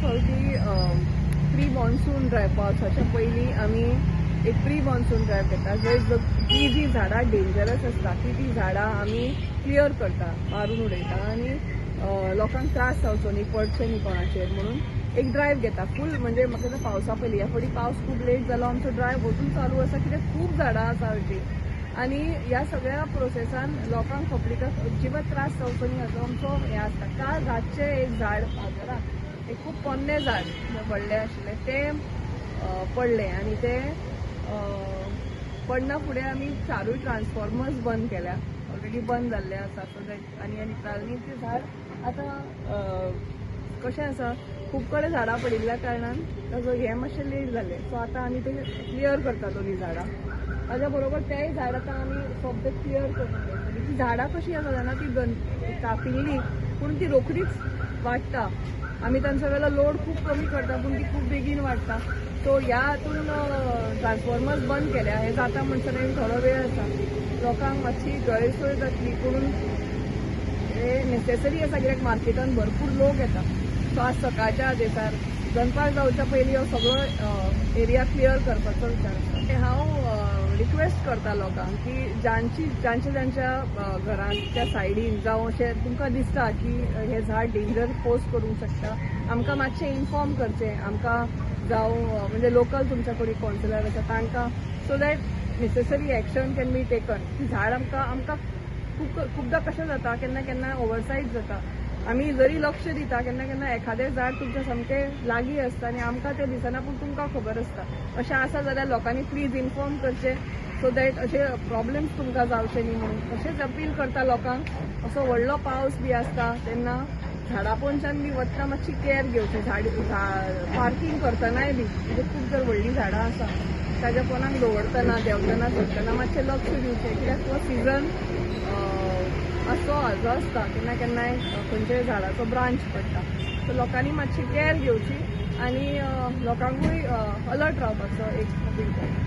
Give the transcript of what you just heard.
फावटी pre monsoon drive, पावसाच्या पयलीं आमी एक प्री मॉन्सून ड्रायव्ह घेता, जंय जी जी झाडां डेंजरस आसता ती ती झाडां आमी क्लियर करता, मारून उडयता आनी लोकांक त्रास जावचो न्ही, पडचें न्ही कोणाचेर म्हणून एक ड्रायव्ह घेता फूल. म्हणजे म्हाका दिसता पावसा पयलीं. ह्या फावटी पावस खूब लेट जालो, आमचो ड्रायव्ह अजून चालू आसा, कित्याक खूब झाडां आसा अशीं आनी ह्या सगळ्या प्रोसेसान लोकांक, पब्लिकाक अजिबात त्रास जावचो न्ही हाचो आमचो हें आसता. काल रातचें एक झाड बाजारात, एक खूब पोन्नें झाड व्हडलें आशिल्लें, तें पडलें आनी तें पडना फुडें आमी चारूय ट्रान्सफॉर्मर्स बंद केल्या, ऑलरेडी बंद जाल्ले आसा. सो that आनी आनी आनी तें झाड आतां कशें आसा, खूब कडेन झाडां पडिल्ल्या कारणान ताजो हें मातशें लेट जालें. सो आतां आमी तें क्लियर करता दोनी झाडां. ताज्या बरोबर तेंय झाड आतां आमी सोबें क्लियर करून उडयतलीं. ती झाडां कशीं आसा जाणा, ती कापिल्ली पूण ती रोखडीच वाडटा. आमी तांच्या वेलो लोड खूब कमी करता, पूण ती खूब बेगीन वाडटा. सो ह्या हातून ट्रान्सफॉर्मर्स बंद केल्या. हें जाता म्हणसर आनी थोडो वेळ आसा, लोकांक मातशी गैरसोय जातली, पूण हे नेसेसरी आसा, कित्याक मार्केटान भरपूर लोक येता. सो आज सकाळच्या आदेसार दनपार जावच्या पयलीं हो सगळो एरिया क्लियर करपाचो विचार आसा. हांव रिक्वेस्ट करता लोकांक की जांची जांच्या जांच्या घरांच्या सायडीन जावं अशें तुमकां दिसता की हें झाड डेंजर पोज करूंक शकता, आमकां मातशें इन्फॉर्म करचें आमकां, जावं म्हणजे लोकल तुमच्या कोणी कौन्सिलर आसा तांकां, so that necessary action can be taken. ती झाड आमकां आमकां खूब खुबदां कशें जाता, केन्ना केन्ना ओवरसायज जाता. आमी जरी लक्ष दिता, केन्ना केन्ना एखादें झाड तुमच्या सामकें लागीं आसता आनी आमकां तें दिसना, पूण तुमकां खबर आसता. अशें आसा जाल्यार लोकांनी प्लीज इन्फॉर्म करचें, सो that अशे प्रॉब्लेम्स तुमकां जावचे न्ही म्हणून. तशेंच अपील करता लोकांक, असो व्हडलो पावस बी आसता तेन्ना झाडां पोंच्यान बी वतना मातशी केअर घेवची. झाड पार्किंग करतनाय बी, म्हणजे खूब जर व्हडलीं झाडां आसा ताज्या पोनाक दवरतना, देंवतना, चडटना मातशें लक्ष दिवचें, कित्याक तो सिजन मातसो हाजो आसता, केन्ना केन्नाय खंयच्याय झाडाचो ब्रांच पडटा. सो लोकांनी मातशी केअर घेवची आनी लोकांकूय अलर्ट रावपाचो एक अपील करता.